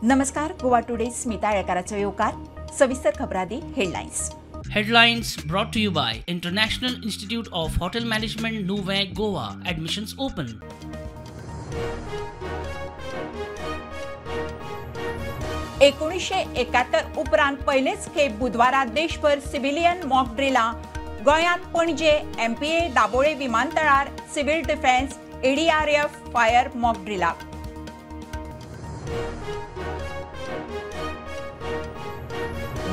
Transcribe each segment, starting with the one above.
नमस्कार, गोवा टुडे स्मिता येळकाराचो येवकार. सविस्तर खबरादी headlines. Headlines brought to you by International Institute of Hotel Management, Nuvem, Goa. Admissions open. 1971 उपरांत पयलेच खेप बुधवारा देशभर सिव्हिलियन मॉक ड्रिला. गोंयांत पणजे एमपीए दाबोळे विमानतळार civil defence ADRF fire mock ड्रिला.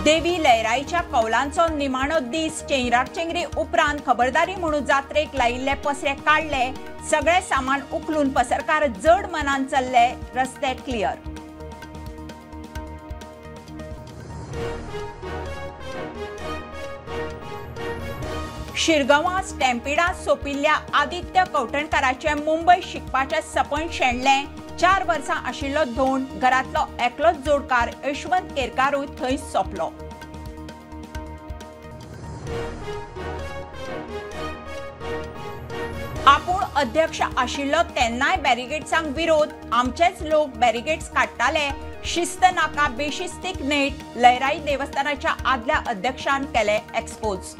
देवी लयराईच्या कौलांचो निमाणो दीस. चेंगराचेंगरी उपरांत खबरदारी म्हणून जात्रेक लायिल्ले पसरे काडले. सगळे सामान उखलून पसरकार जड मनान चल्ले. रस्ते क्लियर. शिरगांवां स्टॅम्पिडांत सोंपिल्ल्या आदित्य कवठणकाराचें मुंबय शिकपाचें सपन शेणलें. 4 वर्सां आशिल्लो धोंड घरांतलो एकलोच जोडकार यशवंत केरकारूय थंय सोंपलो. आपूण अध्यक्ष आशिल्लो तेन्नाय बॅरिगेट्सांक विरोध. आमचेच लोक बॅरिगेट्स काडटाले. शिस्त नाका बेशिस्तीक नेट. लयराई देवस्थानाच्या आदल्या अध्यक्षान केले एक्सपोज.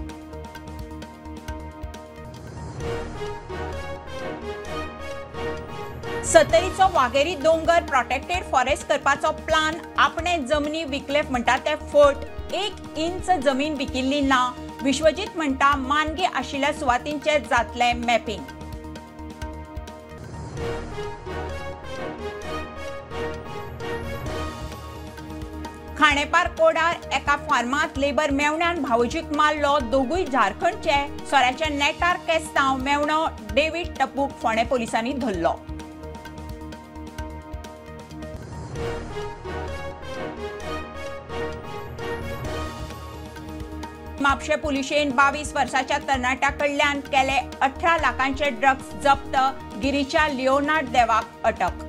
सत्तरीचो वाघेरी दोंगर प्रोटेक्टेड फॉरेस्ट करपाचो प्लान. आपणे जमनी विकले म्हणटा ते फट. 1 इंच जमीन विकिल्ली ना. विश्वजीत म्हणटा मानगी आशिल्ल्या सुवातींचेर जातलें मॅपिंग. खाणेपार कोडार एका फार्मांत लेबर मेवण्यान भावोजीक मारलो. दोगूय झारखंडचे. सोऱ्याच्या नेटार केस्तांव मेवणो डेव्हिड टप्पूक फोंडें पोलिसांनी धरलो. म्हापशें पुलिशेन 22 वर्साच्या तरणाट्या कडल्यान केले 18 लाखांचे ड्रग्ज जप्त. गिरीच्या लिओनार्ड देवाक अटक.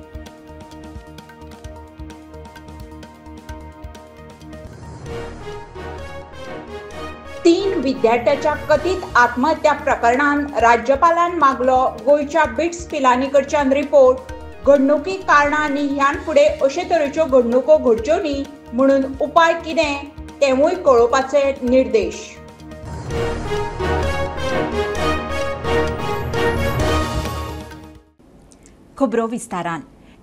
तीन विद्यार्थ्याच्या कथित आत्महत्या प्रकरणान राज्यपालान मागलो गोंयच्या बिट्स पिलानी कडच्यान रिपोर्ट. घडणुकी कारणां आनी ह्यान फुडें अशे तरेच्यो घडणुको घडच्यो न्ही म्हणून उपाय कितें तेवूय कळोवपाचे निर्देश. खबरो विस्तारान.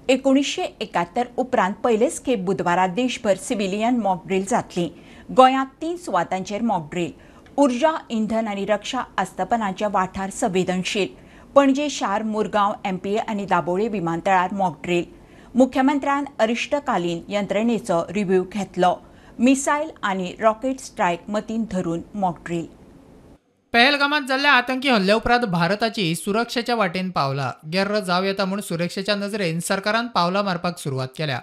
1971 उपरांत पयलेच खेप बुधवारा देशभर सिव्हिलियन मॉक ड्रील जातली. गोंयांत 3 सुवातांचेर मॉक ड्रील. उर्जा, इंधन आनी रक्षा आस्थापनाचे वाठार संवेदनशील. पणजे शार, मुरगांव, एमपीए आनी दाबोळे विमानतळार मॉक ड्रील. मुख्यमंत्र्यान अरिश्टकालीन यंत्रणेचो रिव्ह्यू घेतलो. मिसायल आनी रॉकेट स्ट्रायक मतींत धरून मॉक ड्रील. पहलगामात जाल्ल्या आतंकी हल्ल्या उपरांत भारताची सुरक्षेच्या वाटेन पावला. गेर्र जावं येता म्हूण सुरक्षेच्या नजरेन सरकारान पावलां मारपाक सुरवात केल्या.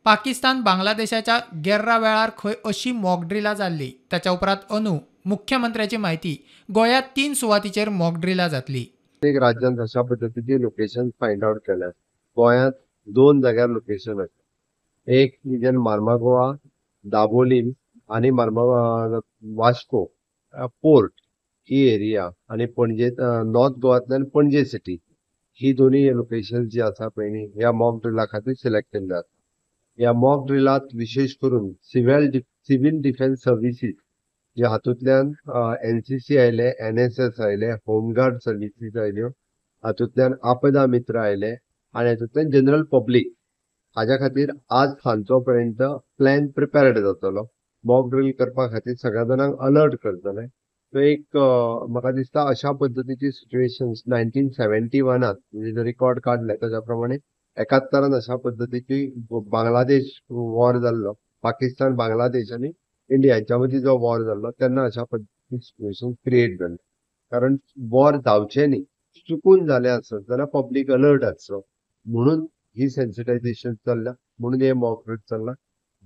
पाकिस्तान बांगलादेशाच्या गेर्रा वेळार खंय अशी मॉक ड्रिलां जाल्ली. ताच्या उपरांत अंदू मुख्यमंत्र्याची म्हायती गोंयांत 3 सुवातीचेर मॉक ड्रिलां जातली. प्रत्येक राज्यांत अशा पद्दतीची लोकेशन फायंड आवट केल्या. गोंयांत 2 जाग्यार लोकेशन आसा. एक म्हणजे मार्मागोवा, दाबोलीम आनी वास्को पोर्ट ही एरिया आनी पणजे नॉर्थ गोवांतल्यान पणजे सिटी ही दोन्ही लोकेशन जी आसा पळय ह्या मॉक ड्रिला खातीर सिलेक्ट केल्ले आसा. ह्या मॉक ड्रिलांत विशेश करून सिव्हिल डिफेन्स सर्विसीस जे हातूंतल्यान एनसीसी आयले, एनएसएस आयले, होमगार्ड सर्विसीस आयल्यो, हातूंतल्यान आपदा मित्र आयले आनी हातूंतल्यान जनरल पब्लीक. हाज्या खातीर आज सांजचो पर्यंत प्लॅन प्रिपेर्ड जातलो. मॉक ड्रील करपा खातीर सगळ्या जाणांक अलर्ट करतले. तो एक म्हाका दिसता अशा पद्दतीची सिच्युएशन 1971 म्हणजे रिकॉर्ड काडले ताज्या प्रमाणे 71 अशा पद्दतीची बांगलादेश वॉर जाल्लो. पाकिस्तान, बांगलादेश आनी इंडिया हांच्या मदीं जो वॉर जाल्लो तेन्ना अशा पद्दतीची सिच्युएशन क्रिएट जाल्ली. कारण वॉर जावचें न्ही, चुकून जालें आसत जाल्यार पब्लीक अलर्ट आसचो म्हणून ही सेन्सिटायझेशन चल्ला, म्हणून हे मॉक ड्रील चल्ला.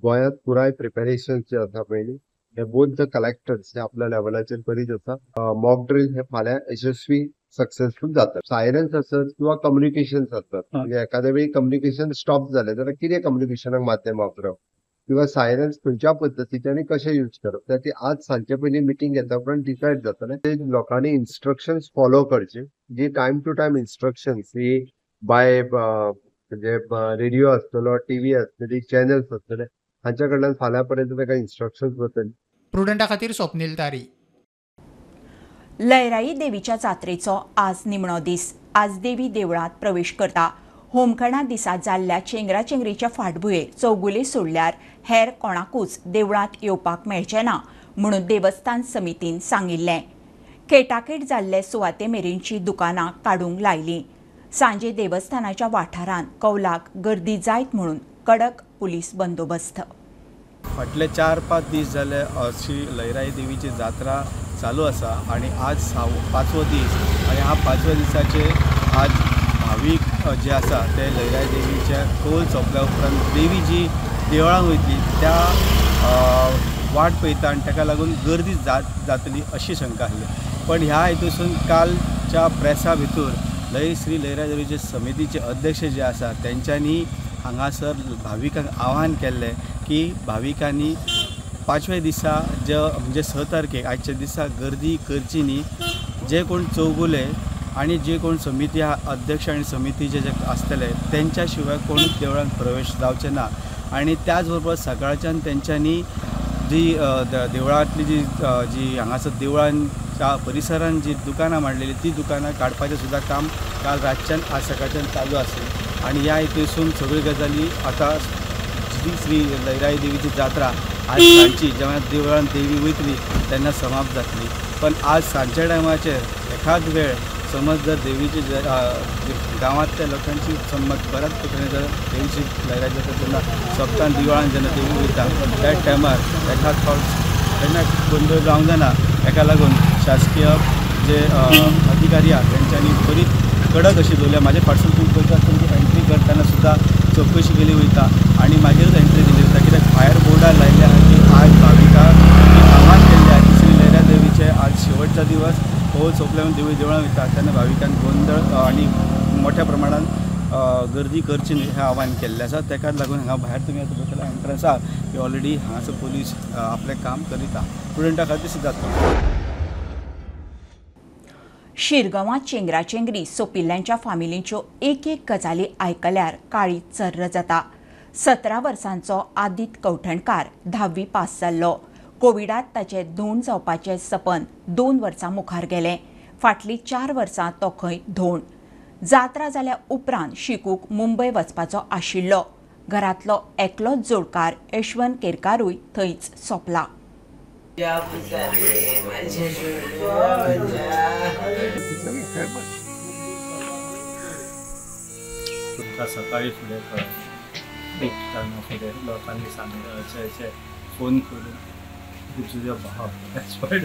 गोंयांत पुराय प्रिपेरेशन जे आसा पळय न्ही हे बोथ the collectors हे आपल्या लेवलाचेर करीत आसा. मॉक ड्रील हे फाल्यां यशस्वी सक्सेसफूल जाता. सायरन्स आसत किंवा कम्युनिकेशन आसत, म्हणजे एखाद्या वेळी कम्युनिकेशन स्टॉप जालें जाल्यार कितें कम्युनिकेशनाक माध्यम वापरप किंवा सायरन्स खंयच्या पद्दतीचे आनी कशें यूज करप ते आज सांजचे पयलीं मिटींग घेता उपरांत डिसायड जातलें. ते लोकांनी इन्स्ट्रक्शन्स फॉलो करचे, जी time to time instructions he bye म्हणजे रेडिओ आसतलो, टीव्ही आसतली, चॅनल्स आसतले, हांच्या कडल्यान फाल्यां पर्यंत ताका इन्स्ट्रक्शन्स वतली. प्रुडंटा खातीर स्वप्नील तारी. लयराई देवीच्या जात्रेचो आज निमणो दीस. आज देवी देवळांत प्रवेश करता. होमखणा दिसा जाल्ल्या चेंगराचेंगरीच्या फाटभुंयेर चौगुले सोडल्यार हेर कोणाकूच देवळांत येवपाक मेळचें ना म्हणून देवस्थान समितीन सांगिल्लें. खेटाखेट जाल्ले सुवाते मेरेनची दुकानां काडूंक लायलीं. सांजे देवस्थानाच्या वाठारांत कौलाक गर्दी जायत म्हणून कडक पुलीस बंदोबस्त. फाटले 4-5 दीस जाले अशी लयराई देवीची जात्रा चालू आसा आनी आज 5वो दीस आनी ह्या 5व्या दिसाचे आज भावीक जे आसा ते लयराई देवीच्या कौल सोंपल्या उपरांत देवी जी देवळांक वयतली त्या वाट पळयता आनी ताका लागून गर्दी जातली अशी शंका आसली. पण ह्या हेतूसून कालच्या प्रेसा भितर श्री लयराई देवीचे समितीचे अध्यक्ष जे आसा तेंच्यांनी हांगासर भाविकांक आव्हान केल्लें की भाविकांनी 5व्या दिसा जे म्हणजे 6 तारखेक आजच्या दिसा गर्दी करची न्ही. जे कोण चौगुले आनी जे कोण समिती अध्यक्ष आनी समितीचे जे आसतले तेंच्या शिवाय कोणूच देवळांत प्रवेश जावचे ना. आनी त्याच बरोबर सकाळच्यान तेंच्यांनी जी देवळांतली जी जी हांगासर देवळांच्या परिसरान जी दुकानां मांडलेली ती दुकानां काडपाचें सुद्दां काम काल रातच्यान आज सकाळच्यान चालू आसलें. आनी ह्या हेतूसून सगळ्यो गजाली आतां जी श्री लयराई देवीची जात्रा आज सांजची जेन्ना देवळान देवी वयतली तेन्ना समाप्त जातली. पण आज सांजच्या टायमाचेर एखाद वेळ समज जर देवीची गांवांतल्या लोकांची समज बऱ्याच प्रकारे जर देवीची लयराई जात्रा जेन्ना सोंपता दिवाळान जेन्ना देवी वयता त्या टायमार एखाद फावट तेन्ना गोंदळ जावंक जायना. हेका लागून शासकीय जे अधिकारी आहा तेंच्यांनी बरी कडक अशी दवरल्या. म्हाजे फाटसून तुमी पळयता तुमची एंट्री करतना सुद्दां चवकशी केली वयता आनी मागीरूच एंट्री दिली वयता. कित्याक भायर बोर्डार लायिल्ले आहा की आज भाविकांक आव्हान केल्लें आहा की श्री लयराई देवीचे आज शेवटचा दिवस कौल सोंपल्या देवी देवळां वयता तेन्ना भाविकांक गोंदळ आनी मोठ्या प्रमाणान गर्दी करची न्ही हें आव्हान केल्लें आसा. ताकाच लागून हांगा भायर तुमी आतां पळयतले एंट्रन्स आहा की ऑलरेडी हांगासर पोलीस आपलें काम करीता. स्टुडंटा खातीर सिद्धार्थ. शिरगांवां चेंगराचेंगरी सोंपिल्ल्यांच्या फामिलींच्यो एक एक गजाली आयकल्यार काळी चर्र जाता. 17 वर्सांचो आदित कवठणकार 10वी पास जाल्लो. कोविडात ताचें धोंड जावपाचें सपन 2 वर्सां मुखार गेलें. फाटलीं 4 वर्सां तो खंय धोंड. जात्रा जाल्या उपरांत शिकूंक मुंबय वचपाचो आशिल्लो. घरांतलो एकलोच जोडकार यशवंत केरकारूय थंयच सोंपला. तुमकां सकाळी फुडें कळ्ळें, फुडें लोकांनी सांगलें अशें अशें फोन करून की तुजो भाव एक्सपायर्ड.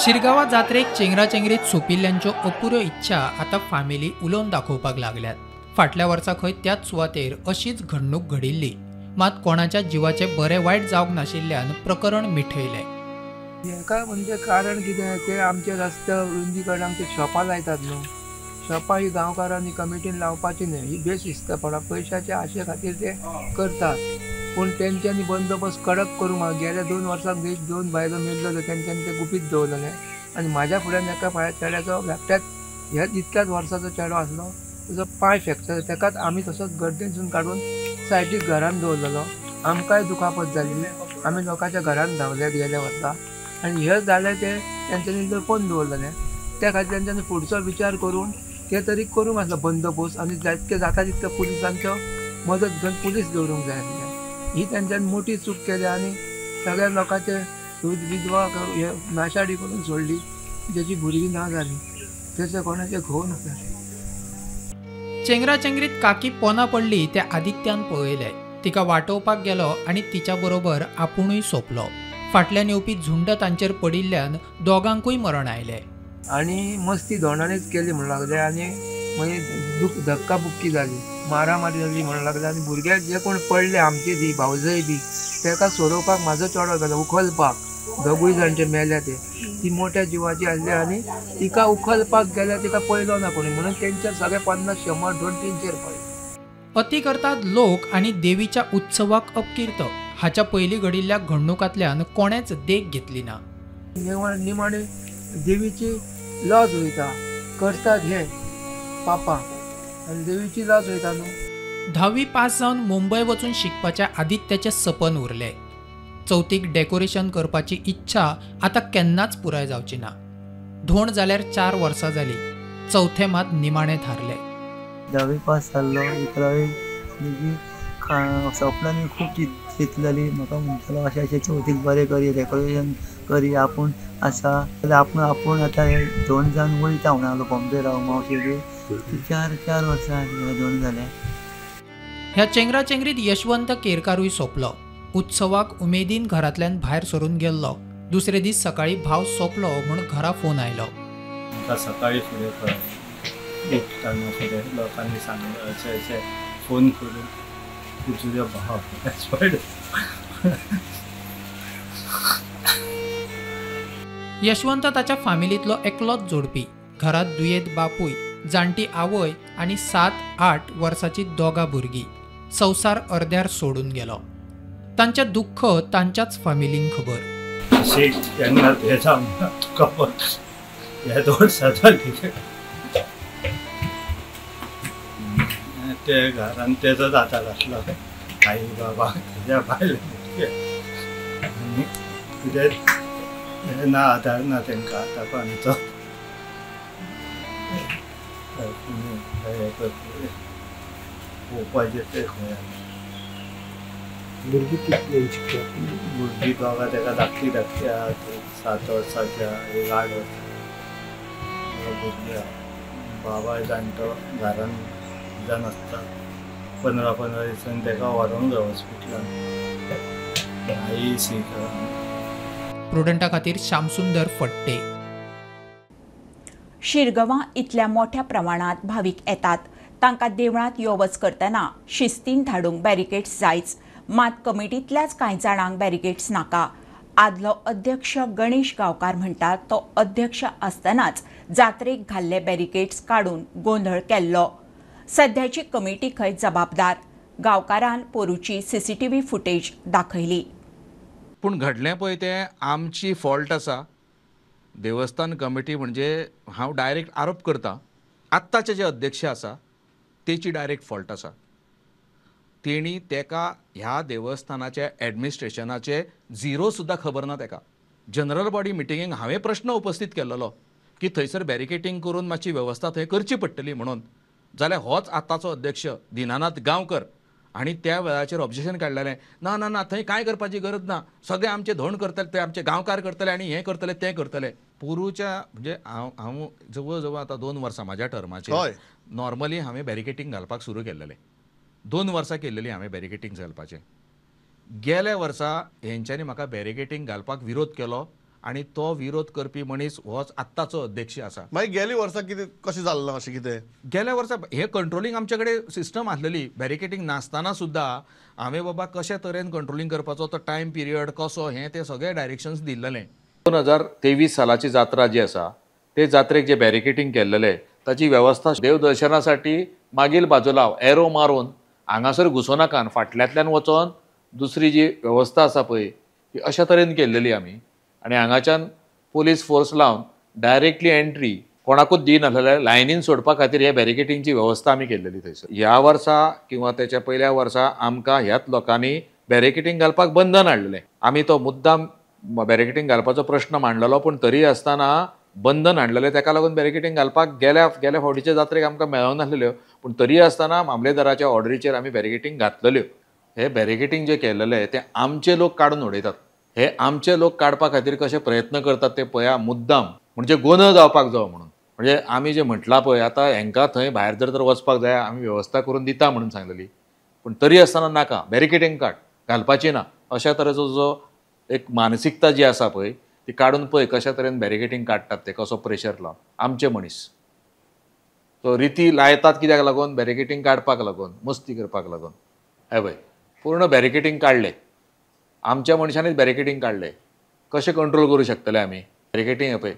शिरगांवा जात्रेक चेंगराचेंगरीत सोंपिल्ल्यांच्यो अपुऱ्यो इच्छा आतां फामिली उलोवन दाखोवपाक लागल्यात. फाटल्या वर्सा खंय त्याच सुवातेर अशीच घडणूक घडिल्ली. मात कोणाच्या जिवाचें बरें वायट जावंक नाशिल्ल्यान प्रकरण मिठयलें. हेका म्हणजे कारण कितें ते आमचे रस्ते रुंदीकरणाक ते शॉपां लायतात न्हू, शॉपां ही गांवकारांनी कमिटीन लावपाची न्हय, ही बेशिस्तपणां पयशाच्या आशे खातीर ते करतात. पूण तेंच्यांनी बंदोबस्त कडक करूंक गेल्या 2 वर्सांक एक 2 बायलो मेल्लो तेंच्यांनी ते गुपीत दवरलेलें. आनी म्हाज्या फुड्यान एका चेड्याचो धाकट्याच ह्याच इतल्याच वर्साचो चेडो आसलो, ताजो पांय फ्रॅक्चर, ताकाच आमी तसोच गर्देनसून काडून सायडीक घरान दवरलेलो. आमकांय दुखापत जाल्ली, आमी लोकांच्या घरान धांवले गेल्या वर्सा. आनी हें जालें तें तेंच्यांनी लपोवन दवरलेलें. त्या खातीर तेंच्यांनी फुडचो विचार करून ते तरी करूंक आसलो बंदोबस्त आनी जितकें जाता तितकें पुलिसांचो मदत घेवन पुलीस दवरूंक जाय आसले. ही तेंच्यांनी मोठी चूक केली आनी सगळ्या लोकांचे विधवा हे नाशाडी करून सोडली. ज्याची भुरगीं ना जाली, तेचे कोणाचे घोव नासले. चेंगराचेंगरीत काकी पोना पडली ते आदित्यान पळयलें. तिका वाटोवपाक गेलो आनी तिच्या बरोबर आपुणूय सोंपलो. फाटल्यान येवपी झुंड तांचेर पडिल्ल्यान दोगांकूय मरण आयलें. आनी मस्ती धोंडांनीच केली म्हणून लागले आनी मागीर धक्काबुक्की जाली, मारामारी जाली म्हणून लागले. आनी भुरगे जे कोण पडले आमचे ती भावजय बी ताका सोडोवपाक म्हाजो चेडो गेलो उखलपाक, दोगूय जाण जे मेल्या ते ती मोठ्या जिवाची आसली आनी तिका उखलपाक गेल्यार तिका पळयलो ना कोणी, म्हणून तेंचेर सगळे 50, 100, 200, 300 पडले. अती करतात लोक आनी देवीच्या उत्सवाक अपकीर्त हाच्या पयलीं घडिल्ल्या घडणुकांतल्यान कोणेच देख घेतली ना. निमाणे देवीची लज वयता, करतात हे पापां आनी देवीची लाज वयता न्हू. 10वी पास जावन मुंबय वचून शिकपाच्या आदित्याचें सपन उरलें. चवथीक डेकोरेशन करपाची इच्छा आतां केन्नाच पुराय जावची ना. धोण जाल्यार 4 वर्सां जाली, चवथे मात निमाणें थारलें. 10वी पास जाल्लो, 11वी सपनांनी खूब चिंतलेली. म्हाका म्हणटालो अशें अशें चवथीक बरें करी, डेकोरेशन करी, आपूण आसा जाल्यार आपूण आपूण आतां हे धोण जावन वयता म्हणलो बॉम्बे राव मावशेगेर. 4 वर्सां धोण जालें. ह्या चेंगराचेंगरीत यशवंत केरकारूय सोंपलो. उत्सवाक उमेदीन घरांतल्यान भायर सरून गेल्लो. दुसरे दीस सकाळी भाव सोंपलो म्हूण घरा फोन आयलो. म्हाका सकाळी फुडें कळ्ळें, उठ्ठना फुडें लोकांनी सांगलें अशें अशें फोन करून की तुजो भाव एक्सपायर्ड. यशवंत ताच्या फामिलींतलो एकलोच जोडपी. घरांत दुयेंत बापूय, जाणटी आवय आनी 7-8 वर्सांची 2 भुरगीं. संवसार अर्द्यार सोडून गेलो. तांचें दुख्ख तांच्याच फामिलींक खबर. केन्ना तें जावना तुका हे 2 जाली ते घरान तेजोच आदार आसलो. आई बाबा तेज्या बायल आनी कितें ना आदार ना तेंकां आतां कोणाचो. पळोवपाचें तें खंय. भुरगीं कितली शिकतात? भुरगीं दोगां तेका धाकटी धाकटी आहा, 7 वर्सांची आहा, एक 8 वर्सां भुरगीं आहा. बाबा जाणटो घरान जावन आसता. 15-15 दिसांनी तेका व्हरोंक जाय हॉस्पिटलान. आई सीक. प्रुडंटा खातीर श्यामसुंदर फट्टे. शिरगांवां इतल्या मोठ्या प्रमाणात भावीक येतात, तांकां देवळांत यो वच करतना शिस्तीन धाडूंक बॅरिकेड्स जायच. मात कमिटींतल्याच कांय जाणांक बॅरिकेड्स नाका. आदलो अध्यक्ष गणेश गांवकार म्हणटा तो अध्यक्ष आसतनाच जात्रेक घाल्ले बॅरिकेड्स काडून गोंधळ केल्लो. सध्याची कमिटी खंय जबाबदार? गांवकारान पोरूची सीसीटीव्ही फुटेज दाखयली. पूण घडलें पळय तें आमची फॉल्ट आसा. देवस्थान कमिटी म्हणजे हांव डायरेक्ट आरोप करता, आत्ताचे जे अध्यक्ष आसा तेची डायरेक्ट फॉल्ट आसा. तेणी तेका ह्या देवस्थानाच्या एडमिनिस्ट्रेशनाचे झिरो सुद्दां खबर ना. तेका जनरल बॉडी मिटिंगेक हांवें प्रश्न उपस्थीत केल्लो की थंयसर बॅरिकेटींग करून मातशी वेवस्था थंय करची पडटली म्हणून. जाल्यार होच आतांचो अध्यक्ष दिनानाथ गांवकर आनी त्या वेळाचेर ऑब्जेक्शन काडलेलें, ना ना ना थंय कांय करपाची गरज ना, सगळे आमचे धोण करतले, ते आमचे गांवकार करतले आनी हें करतले तें करतले. पोरूच्या म्हणजे हांव जवळ जवळ आतां 2 वर्सां म्हाज्या टर्माचेर नॉर्मली हांवें बॅरिकेटींग घालपाक सुरू केल्लेलें. 2 वर्सां केल्लेली हांवें बॅरिकेटींग घालपाचें. गेल्या वर्सा हेंच्यांनी म्हाका बॅरिकेटींग घालपाक विरोध केलो आनी तो विरोध करपी मनीस होच आत्ताचो अध्यक्ष आसा. मागीर गेल्या वर्सा कितें कशें जालें अशें कितें? गेल्या वर्सा हे कंट्रोलिंग आमचे कडेन सिस्टम आसलेली. बॅरिकेटींग नासतना सुद्दां हांवें बाबा कशे तरेन कंट्रोलिंग करपाचो तो टायम पिरियड कसो हें तें सगळे डायरेक्शन्स दिल्लेलें. 2023 सालाची जात्रा जी आसा ते जात्रेक जे बॅरिकेटींग केल्लेलें ताची वेवस्था देवदर्शनासाठी मागील बाजूला एरो मारून हांगासर घुसोनाकान फाटल्यांतल्यान वचोन दुसरी जी वेवस्था आसा पळय ती अशा तरेन केल्लेली आमी. आनी हांगाच्यान पोलीस फोर्स लावन डायरेक्टली एंट्री कोणाकूच दिनासलेले, लायनीन सोडपा खातीर हे बॅरिकेटींगची वेवस्था आमी केल्लेली थंयसर. ह्या वर्सा किंवा तेच्या पयल्या वर्सा आमकां ह्याच लोकांनी बॅरिकेटींग घालपाक बंधन हाडलेलें. आमी तो मुद्दाम बॅरिकेटींग घालपाचो प्रश्न मांडलेलो, पूण तरी आसतना बंधन हाडलेलें. तेका लागून बॅरिकेटींग घालपाक गेल्या गेल्या फावटीच्या जात्रेक आमकां मेळनासलेल्यो, पूण तरी आसतना मामलेदाराच्या ऑर्डरीचेर आमी बॅरिकेटींग घातलेल्यो. हे बॅरिकेटींग जे केलेलें तें आमचे लोक काडून उडयतात. हे आमचे लोक काडपा खातीर कशे प्रयत्न करतात ते पळया, मुद्दाम म्हणजे गोंदळ जावपाक जावो म्हणून. म्हणजे आमी जे म्हटलां पळय आतां हेंकां थंय भायर जर तर वचपाक जाय आमी वेवस्था करून दिता म्हणून सांगलेली, पूण तरी आसतना नाका बॅरिकेटींग काड घालपाची ना अशा तरेचो जो एक मानसिकता जी आसा पळय ती काडून पळय कशा तरेन बॅरिकेटींग काडटात ते, कसो प्रेशर लावन आमचे मनीस तो रिती लायतात कित्याक लागून, बॅरिकेटींग काडपाक लागून, मस्ती करपाक लागून. हे पळय पूर्ण बॅरिकेटींग काडलें आमच्या मनशांनीच, बॅरिकेटींग काडलें. कशें कंट्रोल करूं शकतले आमी बॅरिकेटींग? हे पळय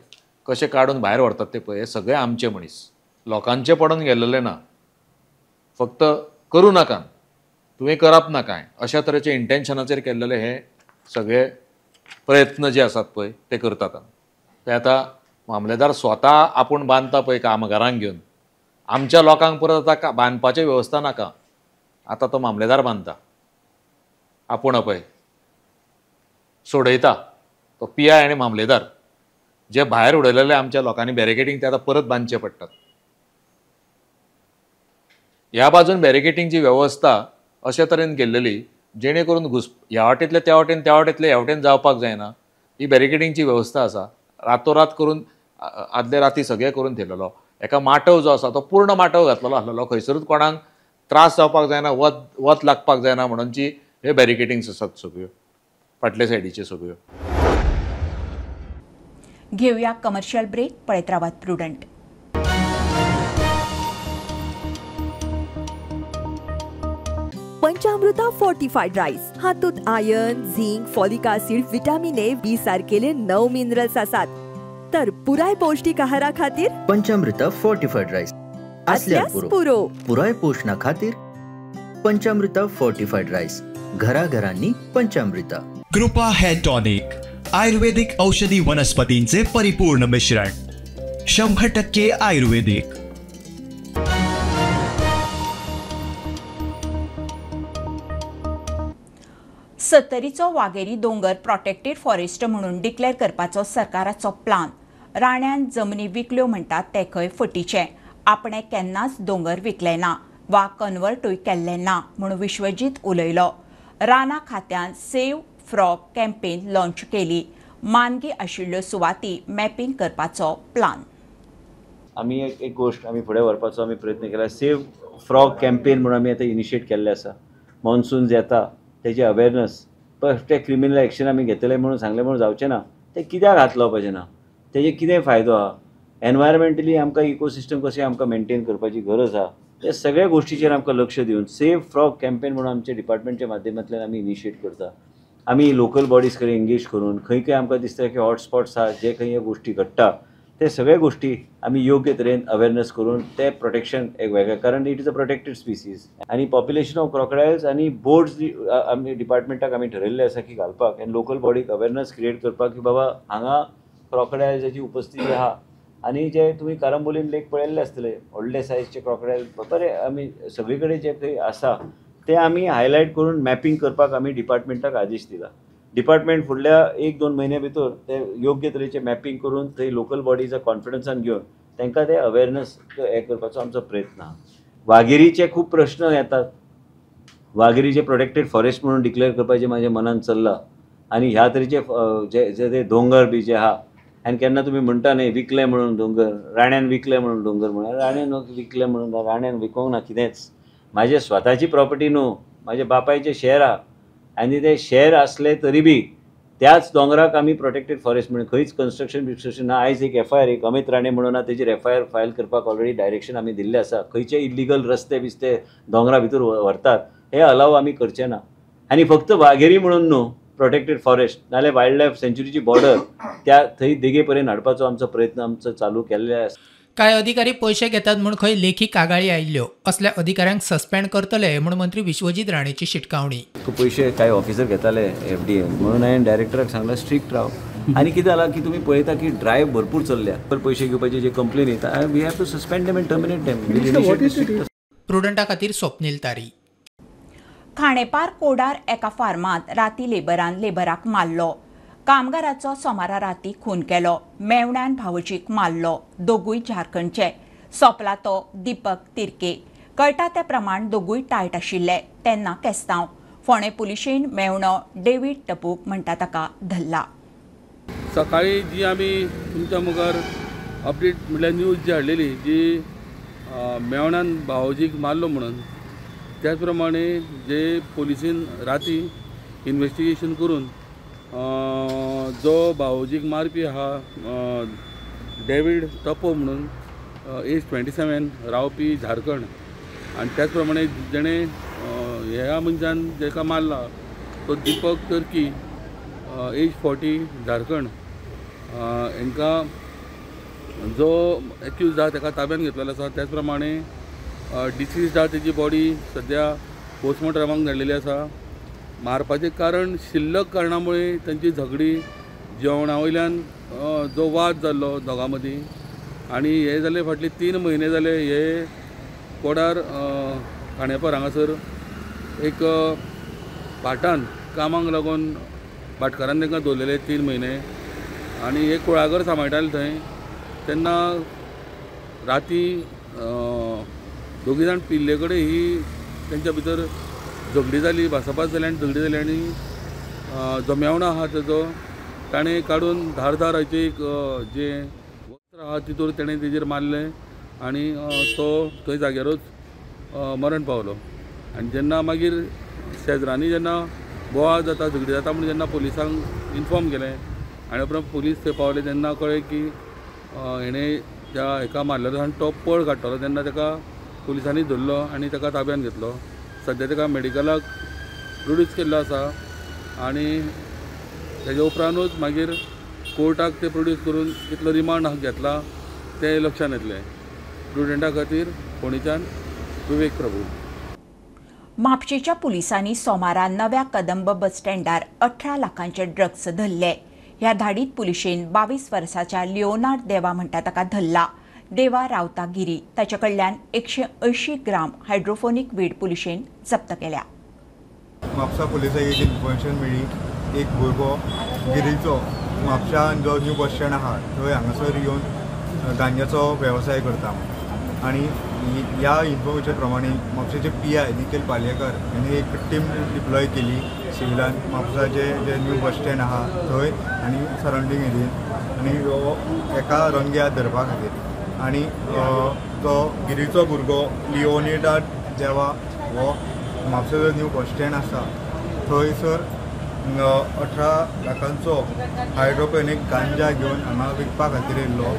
कशें काडून भायर व्हरतात ते पळय, हे सगळे आमचे मनीस, लोकांचे पडून गेल्लेले ना. फक्त करूं नाका, तुवें करप ना कांय अशा तरेचे इंटेन्शनाचेर केल्लेले हे सगळे प्रयत्न जे आसात पळय ते करतात. ते आतां मामलेदार स्वता आपूण बांदता पळय कामगारांक घेवन. आमच्या लोकांक परत आतां बांदपाची वेवस्था नाका, आतां तो मामलेदार बांदता आपूण पळय सोडयता तो पी I आनी मामलेदार. जे भायर उडयलेले आमच्या लोकांनी बॅरिकेटींग ते आतां परत बांदचे पडटात. ह्या बाजून बॅरिकेटिंगची वेवस्था अशे तरेन केल्लेली जेणे करून घुस ह्या वाटेंतले त्या वाटेन, त्या वाटेंतले ह्या वाटेन जावपाक जायना. ही बॅरिकेटिंगची वेवस्था आसा. रातोरात करून आदले राती सगळें करून थेयलेलो. एका माटव जो आसा तो पूर्ण माटव घातलेलो आसलेलो, खंयसरूच कोणाक त्रास जावपाक जायना, वत वत लागपाक जायना म्हणूनची हे बॅरिकेटिंग्स आसात सगळ्यो फाटले सायडीच्यो सगळ्यो. घेवया कमर्शियल ब्रेक. पळयत रावात प्रुडंट. पंचामृता फोर्टिफाईड राईस हातूंत iron, zinc, folic acid, vitamin A, B सारकेले 9 मिनरल्स आसात. तर पुराय पौष्टिक आहारा खातीर पंचामृता फोर्टिफाईड राईस असल्यार पुरो. पुराय पोषणा खातीर पंचामृता फोर्टिफाईड राईस, घराघरांनी पंचामृता. कृपा हेअर टॉनिक, आयुर्वेदिक औषधी वनस्पतींचे परिपूर्ण मिश्रण, 100% आयुर्वेदिक. सत्तरीचो वागेरी दोंगर प्रोटेक्टेड फॉरेस्ट म्हणून डिक्लेअर करपाचो सरकाराचो प्लान. राण्यान जमनी विकल्यो म्हणटात ते खंय फटीचें. आपणें केन्नाच दोंगर विकले ना वा कन्वर्टूय केल्लें ना म्हूण विश्वजीत उलयलो. रानां खात्यान सेव्ह फ्रॉग कॅम्पेन लॉन्च केली. मानगी आशिल्ल्यो सुवाती मॅपिंग करपाचो प्लान. आमी एक गोश्ट आमी फुडें व्हरपाचो आमी प्रयत्न केला. सेव्ह फ्रॉग कॅम्पेन म्हणून आमी आतां इनिशिएट केल्लें आसा. मॉन्सून येता तेजे अवेरनस, ते क्रिमिनल एक्शन आमी घेतले म्हणून सांगलें म्हणून जावचें ना. ते कित्याक हात लावपाचें ना, तेजे कितें फायदो आहा, एनवायरमेंटली आमकां इकोसिस्टम कशें आमकां मेनटेन करपाची गरज आहा, ते सगळ्या गोश्टीचेर आमकां लक्ष दिवन सेव्ह फ्रॉग कॅम्पेन म्हणून आमच्या डिपार्टमेंटच्या माध्यमांतल्यान आमी इनिशिएट करता. आमी लोकल बॉडीज कडेन एंगेज करून खंय खंय आमकां दिसता की हॉटस्पॉट्स आहा, जे खंय ह्यो गोश्टी घडटा ते सगळे गोश्टी आमी योग्य तरेन अवेरनस करून ते प्रोटेक्शन एक वेगळें, कारण it is a protected species. आनी पॉप्युलेशन ऑफ क्रोकडायल्स आनी बोर्ड्स आमी डिपार्टमेंटाक आमी ठरयल्ले आसा की घालपाक आनी लोकल बॉडीक अवेरनस क्रिएट करपाक की बाबा हांगा क्रोकडायल्साची उपस्थिती आहा. आनी जे तुमी कारंबोलीम लेक पळयल्ले आसतले, व्हडले सायजचे क्रोकडायल बरे आमी सगळे कडेन जे खंय आसा ते आमी हायलायट करून मॅपिंग करपाक आमी डिपार्टमेंटाक आदेश दिला. डिपार्टमेंट फुडल्या 1-2 म्हयन्या भितर ते योग्य तरेचे मॅपिंग करून थंय लोकल बॉडीजा कॉन्फिडन्सान घेवन तांकां ते अवेरनस हे करपाचो आमचो प्रयत्न आहा. वाघेरीचे खूब प्रश्न येतात. वाघेरीचे प्रोटेक्टेड फॉरेस्ट म्हणून डिक्लेअर करपाचें म्हाज्या मनान चल्लां. आनी ह्या तरेचे जे जे दोंगर बी जे आहा, आनी केन्ना तुमी म्हणटा न्ही विकले म्हणून दोंगर, राण्यान विकले म्हणून दोंगर, म्हणून राण्यान विकले म्हणून राण्यान विकोंक ना कितेंच. म्हाजे स्वताची प्रॉपर्टी न्हू, म्हाज्या बापायचें शेअर आहा. आनी ते शेअर आसले तरी बी त्याच दोंगराक आमी प्रोटेक्टेड फॉरेस्ट म्हणून खंयच कन्स्ट्रक्शन बिस्ट्रक्शन ना. आयज एक एफ I R एक अमित राणे म्हणून तेजेर एफ I R file करपाक ऑलरेडी डायरेक्शन आमी दिल्लें आसा. खंयचे इलिगल रस्ते बिस्ते दोंगरा भितर व्हरतात हे अलाव आमी करचे ना. आनी फक्त वाघेरी म्हणून न्हू प्रोटेक्टेड फॉरेस्ट, नाल्यार वायल्ड लायफ सँच्युरीची बॉर्डर त्या थंय देगे पर्यंत हाडपाचो आमचो प्रयत्न आमचो चालू केल्ले आसा. कांय अधिकारी पयशे घेतात म्हूण खंय लेखी कागाळी आयिल्ल्यो. असल्या अधिकाऱ्यांक सस्पेंड करतले म्हूण मंत्री विश्वजीत राणेची शिटकावणी. पयशे कांय ऑफिसर घेताले एफ डी ए म्हणून हांवें डायरेक्टराक सांगलां स्ट्रिक्ट राव. आनी कितें जालां की तुमी पळयता की ड्रायव्ह भरपूर चल्ल्या, पयशे घेवपाची जे कंप्लेन येता we have to suspend them and terminate them. प्रुडंटा खातीर स्वप्नील तारी. खाणेपार कोडार एका फार्मांत राती लेबरान लेबराक मारलो. कामगाराचो सोमारा राती खून केलो. मेवण्यान भावोजीक मारलो. दोगूय झारखंडचे. सोंपला तो दीपक तिर्के. कळटा ते प्रमाण दोगूय टायट आशिल्ले तेन्ना केस्तांव. फोंडें पुलिशेन मेवणो डेवीड टपूक म्हणटा ताका धरला. सकाळी जी आमी तुमच्या मुखार अपडेट म्हळ्यार न्यूज जी हाडलेली जी मेवण्यान भावोजीक मारलो म्हणून, त्याच प्रमाणे जे पुलिसेन राती इन्वेस्टिगेशन करून जो भावोजीक मारपी आहा डेवीड टपो म्हणून एज 27 रावपी झारखंड, आनी त्याच प्रमाणे जेणे ह्या मनशान जेका मारला तो दीपक तर्की एज 40 झारखंड, हांकां जो एक्यूज आहा ताका ताब्यान घेतलेलो आसा. त्याच प्रमाणे डिसीज आहा तेजी बॉडी सद्या पोस्टमॉर्टमाक धाडलेली आसा. मारपाचें कारण शिल्लक कारणामुळे तांची झगडी जेवणा वयल्यान जो वाद जाल्लो दोगां मदीं आनी हे जाले फाटले 3 म्हयने जाले हे कोडार खांडेपार हांगासर एक भाटान कामाक लागून भाटकारान तांकां दवरलेले 3 म्हयने आनी हे कुळागर सांबाळटाले थंय. तेन्ना राती दोगी जाण पिल्ले कडेन ही तेंच्या भितर झगडी जाली, भासाभास जाली आनी झगडी जाली आनी जो मेवणो आहा तेजो ताणें काडून धारधाराचें एक जें वस्त्र आहा तितूर तेणें तेजेर मारलें आनी तो थंय जाग्यारूच मरण पावलो. आनी जेन्ना मागीर शेजरांनी जेन्ना बोवाळ जाता झगडी जाता म्हूण जेन्ना पुलिसांक इन्फॉर्म केलें आनी उपरांत पुलीस थंय पावले तेन्ना कळ्ळें की हेणें त्या हेका मारलेलो आनी तो पळ काडटलो तेन्ना ताका पुलिसांनी धरलो आनी ताका ताब्यान घेतलो. सद्या ताका मेडिकलाक प्रोड्यूस केल्लो आसा आनी तेजे उपरांतूच मागीर कोर्टाक ते प्रोड्यूस करून कितलो रिमांड घेतला तें लक्षांत येतलें. प्रुडंटा खातीर फोंडेच्यान विवेक प्रभू. म्हापशेंच्या पुलिसांनी सोमारा नव्या कदंब बस स्टँडार 18 लाखांचे ड्रग्स धरले. ह्या धाडीत पुलिशेन 22 वर्साच्या लिओनार्ड देवा म्हणटा ताका धरला. देवा रावता गिरी ताचे कडल्यान 180 ग्राम हायड्रोफोनीक वीड पुलिशेन जप्त केल्या. म्हापसा पुलिसांक एक इन्फॉर्मेशन मेळ्ळी, एक भुरगो गिरीचो म्हापशान जो न्यू बस स्टँड आहा थंय हांगासर येवन गांजाचो वेवसाय करता आनी ह्या इन्फॉर्मेशन प्रमाणे म्हापशेचे PI Nikhil Palyekar हांणी एक टीम डिप्लॉय केली सिविलान म्हापसाचे जे न्यू बस स्टँड आहा थंय आनी सरावंडींग एरियेन आनी हो एका रंग्या धरपा खातीर आनी तो गिरीचो भुरगो लिओनिडा देवा हो म्हापशेचो न्यू बस स्टँड आसा थंयसर 18 लाखांचो हायड्रोपोनीक गांजा घेवन हांगा विकपा खातीर येयल्लो.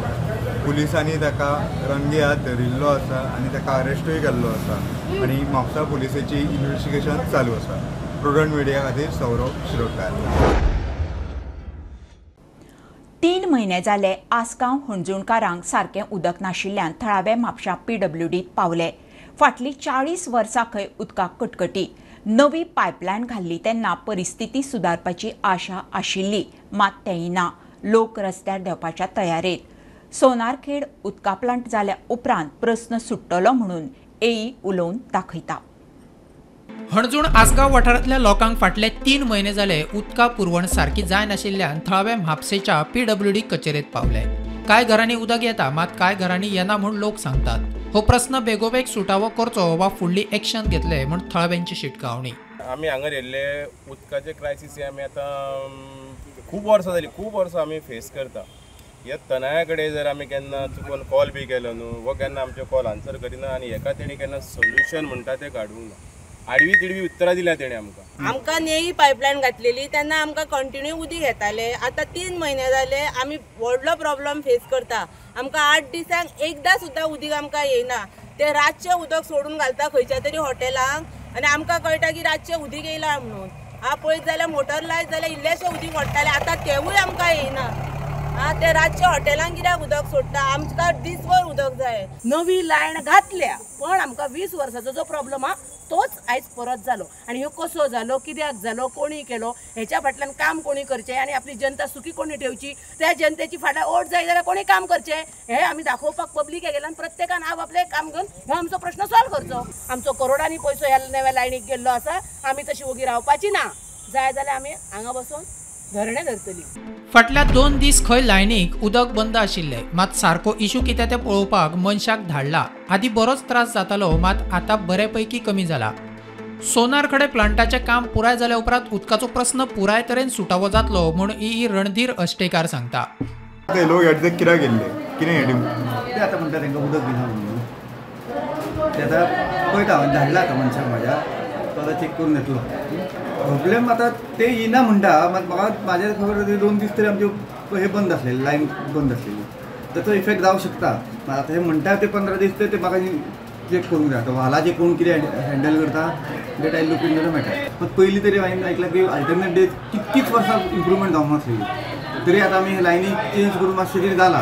पुलिसांनी ताका रंगे हात धरिल्लो आसा आनी ताका अरेस्टूय केल्लो आसा आनी म्हापसा पुलिसेची इन्वेस्टिगेशन चालू आसा. प्रुडंट मिडिया खातीर सौरभ शिरोडकार. 3 म्हयने जाले आसगांव हणजूणकारांक सारकें उदक नाशिल्ल्यान थळावे म्हापशा PWDत पावले. फाटलीं 40 वर्सां खंय उदकाक कटकटी. नवी पायपलायन घाल्ली तेन्ना परिस्थिती सुदारपाची आशा आशिल्ली, मात तेंय ना. लोक रस्त्यार देंवपाच्या तयारेत. सोनारखेड उदका प्लांट जाल्या उपरांत प्रस्न सुट्टलो म्हणून एई उलोवन दाखयता. हणजूण आसगांव वाठारांतल्या लोकांक फाटले 3 म्हयने जाले उदका पुरवण सारकी जायनाशिल्ल्यान थळावे म्हापशेच्या PWD कचेरेत पावले. कांय घरांनी उदक येता मात कांय घरांनी येना म्हूण लोक सांगतात. हो प्रस्न बेगोबेग सुटावो करचो वा फुडली एक्शन घेतले म्हूण थळाव्यांची शिटकावणी. आमी हांगा येयल्ले उदकाचे क्रायसीस आमी आतां खूब वर्सां जाली, खूब वर्सां आमी फेस करता. ह्या तनाया कडेन जर आमी केन्ना चुकून कॉल बी केलो न्हू, वो केन्ना आमचे कॉल आन्सर करिना आनी हेका तेणी केन्ना सोल्युशन म्हणटा तें काडूंक ना. आडवी तिडवी उत्तरां दिल्या तेणी आमकां. आमकां नेही पायपलायन घातलेली तेन्ना आमकां कंटिन्यू उदीक येताले. आतां 3 म्हयने जाले आमी व्हडलो प्रॉब्लम फेस करता. आमकां 8 दिसांक एकदां सुद्दां उदीक आमकां येयना. ते रातचें उदक सोडून घालता खंयच्या तरी हॉटेलांक आनी आमकां कळटा की रातचें उदीक येयलां म्हणून. पळयत जाल्यार मोटर लायत जाल्यार इल्लेशें उदीक वडटालें, आतां तेवूय आमकां येयना. ते रातचे हॉटेलांक कित्याक उदक सोडटा? आमकां दीसभर उदक जाय. नवी लायन घातल्या पण आमकां 20 वर्साचो जो प्रॉब्लम आहा तोच आयज परत जालो. आनी ह्यो कसो जालो, कित्याक जालो, कोणी केलो, हेच्या फाटल्यान काम कोणी करचें आनी आपली जनता सुखी कोणी ठेवची, त्या जनतेची फाटल्यान ओट जाय जाल्यार कोणी काम करचें हें आमी दाखोवपाक पब्लिक गेल्यान प्रत्येकान आप आपलें काम घेवन हो आमचो प्रश्न सॉल्व करचो. आमचो करोडांनी पयसो ह्या नव्या लायनीक गेल्लो आसा. आमी तशी ओगी रावपाची ना. जाय जाल्यार आमी हांगा बसून धरणें धरतली. फाटल्या 2 दीस खंय लायनीक उदक बंद आशिल्लें, मात सारको इशू कितें तें पळोवपाक मनशाक धाडला. आदी बरोच त्रास जातालो मात आतां बरेपैकी कमी जाला. सोनारखडे प्लांटाचें काम पुराय जाल्या उपरांत उदकाचो प्रस्न पुराय तरेन सुटावो जातलो म्हूण ई रणधीर अष्टेकार सांगता. लोक कित्याक गेल्ले कितें ते आतां म्हणटा तांकां उदक दिना म्हणून ते आतां पळयता हांवें धाडला आतां मनशाक म्हाज्या, तो आतां चॅक करून येतलो. प्रॉब्लेम आतां ते येना म्हणटा मात म्हाका म्हाज्या खबर 2 दीस तरी आमचे हे बंद आसलेले, लायन बंद आसलेली, ताचो इफेक्ट जावंक शकता. मात आतां हे म्हणटा ते 15 दीस ते म्हाका चॅक करूंक जाय. आतां व्हालाचे कोण कितें हँडल करता that I look in the matter. मात पयलीं तरी हांवें आयकलां की अल्टरनेट डेज कितकीच वर्सां इम्प्रुवमेंट जावंक नासलेली, तरी आतां आमी लायनी चेंज करून मातशें कितें जालां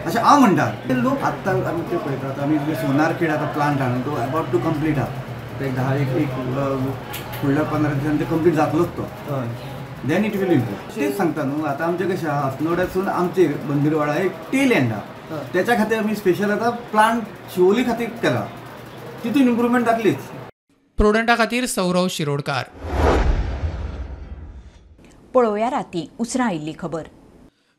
अशें हांव म्हणटा. ते लोक आत्तां आमी ते पळयतात. आमी सोनारखेड आतां प्लांट आहा तो अबावट टू कंप्लीट आहा, एक 10 एक फुडल्या 15 दिसांनी ते कंप्लीट जातलोच तो. हय, Then it will improve. तेच सांगता न्हू, आतां आमचें कशें आहा, अस्नोड्यासून आमचे बंदीरवाडा एक टेल एंड आहा, त्याच्या खातीर आमी स्पेशल आतां प्लांट शिवोली खातीर केला, तितून इम्प्रुवमेंट जातलीच. प्रुडंटा खातीर सौरव शिरोडकार. पळोवया राती उसरां आयिल्ली खबर.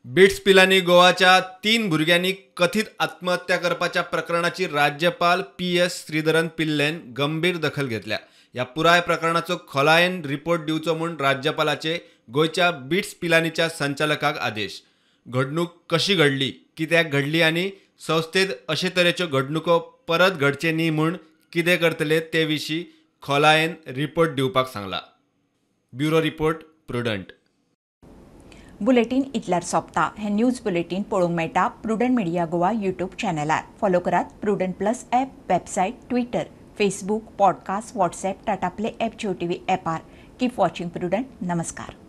बिट्स पिलानी गोवाच्या 3 भुरग्यांनी कथित आत्महत्या करपाच्या प्रकरणाची राज्यपाल PS Sreedharan पिल्लेन गंभीर दखल घेतल्या. ह्या पुराय प्रकरणाचो खोलायेन रिपोर्ट दिवचो म्हूण राज्यपालाचे गोंयच्या बिट्स पिलानीच्या संचालकाक आदेश. घडणूक कशी घडली, कित्याक घडली आनी संस्थेत अशे तरेच्यो घडणुको परत घडचे न्ही म्हूण कितें करतले ते विशीं खोलायेन रिपोर्ट दिवपाक सांगला. Bureau report, Prudent. Bulletin इतल्यार सोंपता. हें न्यूज बुलेटीन पळोवंक मेळटा प्रुडंट मिडिया गोवा यूट्यूब चॅनलार. फॉलो करात Prudent plus app, website, Twitter, Facebook, podcast, WhatsApp, Tata Play app, Jio TV ॲपार. Keep watching Prudent. नमस्कार.